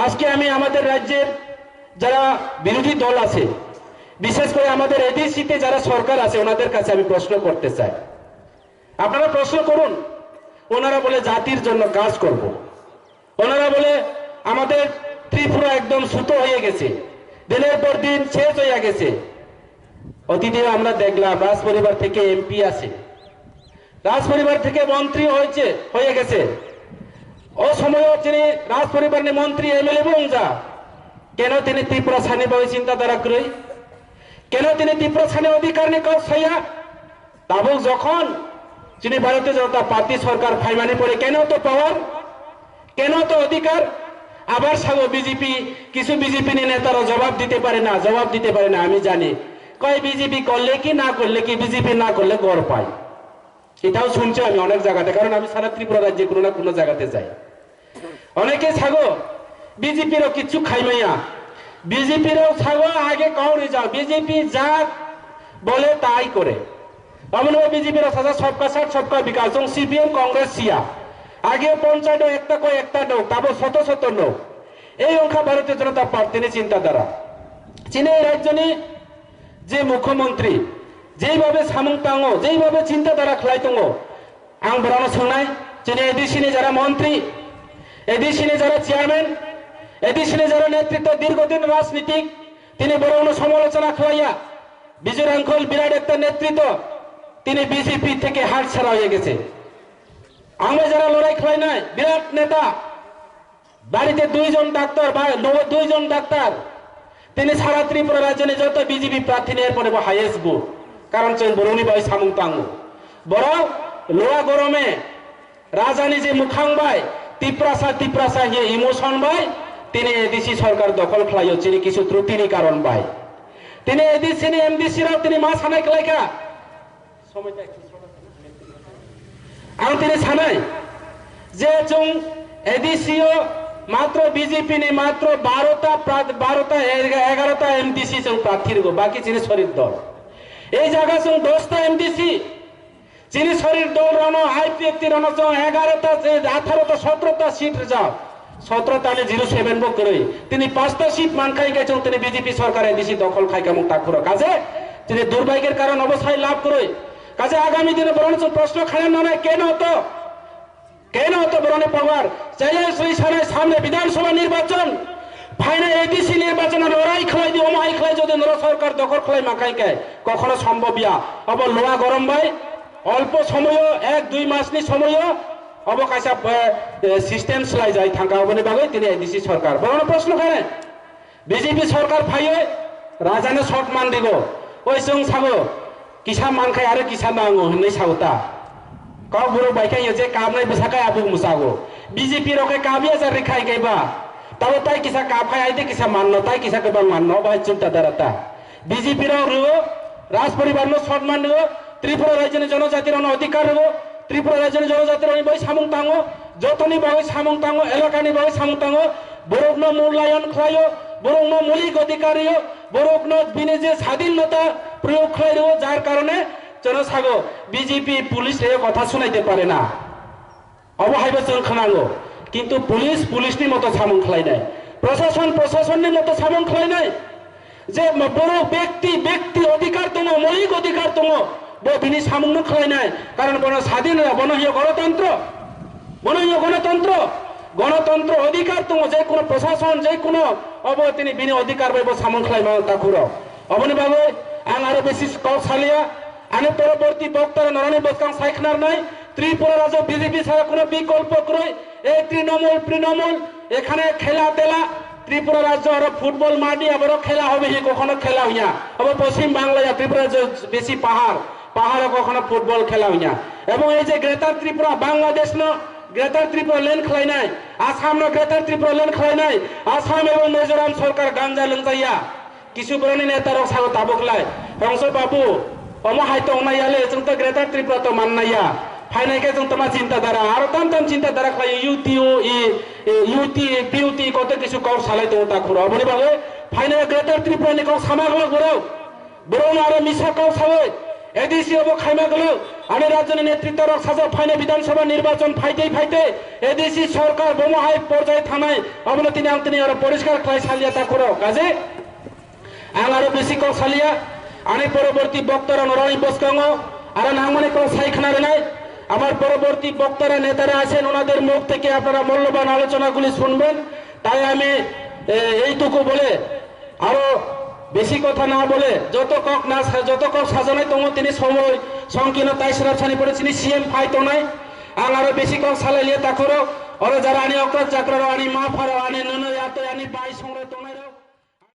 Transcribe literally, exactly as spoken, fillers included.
আজকে আমি আমাদের রাজ্যের যারা বিরোধী দল আছে, বিশেষ করে আমাদের এডিসিতে যারা সরকার আছে, ওনাদের কাছে আমি প্রশ্ন করতে চাই। আপনারা প্রশ্ন করুন, ওনারা বলে জাতির জন্য কাজ করব, ওনারা বলে আমাদের ত্রিপুরা একদম সুতো হয়ে গেছে, দিনের পর দিন শেষ হয়ে গেছে। অতীতে আমরা দেখলাম রাজ পরিবার থেকে এমপি আছে, রাজ পরিবার থেকে মন্ত্রী হয়েছে, হয়ে গেছে। ও সময়ও যিনি রাজ পরিবারের মন্ত্রী, এমএলএ বংজা, কেন তিনি ত্রিপুরা সানি বাবু চিন্তাধারা করে, কেন তিনি ত্রিপুরা সানি অধিকার নিয়ে কথা সাইয়া? তাবুক যখন যিনি ভারতীয় জনতা পার্টি সরকার ফাইমানি পরে কেন তো পাওয়ার, কেন তো অধিকার? আবার সাগো বিজেপি, কিছু বিজেপি নেতারা জবাব দিতে পারে না, জবাব দিতে পারে না, আমি জানি। কয় বিজেপি করলে কি না করলে কি, বিজেপি না করলে গড় পায়। এটাও শুনছি আমি অনেক জায়গাতে, কারণ আমি সারা ত্রিপুরা রাজ্যে কোনো না কোনো জায়গাতে যাই। অনেকে সাগো বিজেপিরও কিচ্ছু খাইমাইয়া, বিজেপিরও সাগো আগে কাউরি যাও, বিজেপি যা বলে তাই করে। এমন বিজেপিরও সাজা সবকা সাথ সবকা বিকাশ, এবং সিপিএম কংগ্রেস সিয়া। আগে পঞ্চায়েত একটা কয় একটা নোক, তারপর শত শত নোক। এই অংখা ভারতীয় জনতা পার্টি নিয়ে চিন্তাধারা। চীনে এই রাজ্য নিয়ে যে মুখ্যমন্ত্রী যেইভাবে সামুং তাঙো, যেইভাবে চিন্তাধারা খালাই তঙ্গো, আং বড়ানো সোনাই, চীনে এডিসি নি যারা মন্ত্রী, এডিসি নি যারা চেয়ারম্যান, এডিসি নি যারা নেতৃত্ব দীর্ঘদিন রাজনীতিক, তিনি বড়ানো সমালোচনা খালাইয়া, বিজয় রাংখল বিরাট একটা নেতৃত্ব, তিনি বিজেপি থেকে হাত ছাড়া হয়ে গেছে। আমরা যারা লড়াই খালাই নাই, বিরাট নেতা, বাড়িতে দুইজন ডাক্তার বা ন-, দুইজন ডাক্তার, তিনি সারা ত্রিপুরা রাজ্যে যত বিজেপি প্রার্থী নিয়ে এরপরে হাইয়েস্ট ভোট। কারণ চং বরুণী বাই সামুং তাঙ্গু। বড় লোয়া গরমে রাজানি যে মুখাং বাই, তিপ্রাসা তিপ্রাসা হিয়ে ইমোশন বাই, তিনি এডিসি সরকার দখল খালাইও চিনি কিছু ত্রুটিনি কারণ বাই। তিনি এডিসি নি এমডিসি রাও তিনি মা সানাই খালাইখা। Ang tini sanai je chwng A D C o matro B J P ni matro barota pra-, barota, egarota M D C chwng prarthi rwgo, baki chini sorir dol. Ei jaga chwng dosta M D C, chini sorir dol rano, I P F T rano chwng egarota, je atharota, sotrota seat rwjak. Sotro tani zero seven bo kwrwi. Tini pasta seat mankha hinkhe chwng tini B J P sorkar A D C dokhol khaikha mung takhuro. Kaje tini durbaigir karon obo sai lab kwrwi. Kaje agami dino borokno chwng proshno khaina nanai keno to. Keno to borokni power. Challenge rwi sanai samne Bidhan Sabha nirbachon. Phainai A D C nirbachon lorai khlai di, omo hai khlai jodi noro sorkar dokhol khlai mankha hinkhe kokhono sombhob ya. Obo loa gorom bai. Olpo somoyo, ek dui masni somoyo, obo kaisa, eh, eh, system swlaijai thangkha, oboni bagwi tini A D C sorkar. Borokno proshno khainai, B J P sorkar phaiwi rajano sot man digo, oi chwng sabo, kisa mankhai aro kisa nango hinwi sao ta. Kok borok bai khe je kapnai bwsakai abuk mwsago. B J P rok khe kap ya jar rikha hinkhe ba. Tabo tai kisa kap khai aide kisa manno, tai kisa kwbang manno, bai chinta dara ta. B J P rok rwo, Raj poribar no sotman rwo, Tripura rajyoni jonojati rokno odhikar rwo, Tripura rajyoni jonojati rokni bagwi samung tango, jotoni bagwi samung tango, elakani bagwi samung tango, borokno mulayon khlaio, borokno mulik odhikar rwo, borokno bini je sadhinota proyog khlai rwo, jar karone jono sago B J P police reo kotha sunaite pare na. Obo haibo chwng khwnango. Kintu police, police ni moto samung khlainai. Prosason, prosason ni moto samung khlainai. Je ma-, borok bekti, bekti odhikar tongo, molik odhikar tongo. Bo bini samung no khlainai. Karon bono sadhin, bono hiyo gonotantro. Bono hiyo gonotantro. Gonotantro odhikar tongo, je kono prosason, je kono obo tini bini odhikar bai bo samung khlaima takhuro. Oboni bagwi ang aro besi kok saliya. Ani poroborti boktaro norani bwskang sai khnarnai, Tripura rajyo B J P sara kono bikolpo kwrwi, ei Trinamool, Trinamool, ekhane khela tela, Tripura rajyo aro football madi aboro khela hobe hi kokhono khela hoya. Abo Poschim Bangla ya, Tripura rajyo besi pahar, paharo kokhono football khela hoya. Ebong ei je Greater Tripura, Bangladesh no Greater Tripura land khlainai, Assam no Greater Tripura land khlainai, Assam ebong Mizoram sorkar ganja lwngjaya. Kisu boroni neta rok sago tabuk lai. Hongso babu, omo hai tong nai ya le, chwng to Greater Tripura to man nai ya. Phainai khe chwng toma chinta dara, aro tam tam chinta dara khlai U T O E, e, U T, P U T koto kisu kok salai tongo ta khuro. Oboni bagwi phainai Greater Tripura ni kok sama glak borok. Borok no aro misa kok sawi. A D C obo khaima gulu, ani rajyoni netritto rok sajak phainai Bidhan Sabha nirbachon phaitei phaitei A D C sorkar bomo hai porjai thanai, abono tini ang tini aro poriskar khlai salia takhoro. Kaje ang aro bisi kok salia, ani poroborti bokta rok norokni bwskango aro nangmani kok sai khna rwnai. Amar poroborti boktara netara asen, onader mukh theke apnara mulloban alochona guli shunben. Tai ami, e, eituku bole aro bisi kotha na bole, joto kok na sa-, joto kok sajanai tongo tini somoi songkino tai srap sani pore chini C M phai tongnai. Ang aro bisi kok salai liya takhoro, oro jara ani okra chakra rok, ani ma pha rok, ani nono yatoi, ani bai songra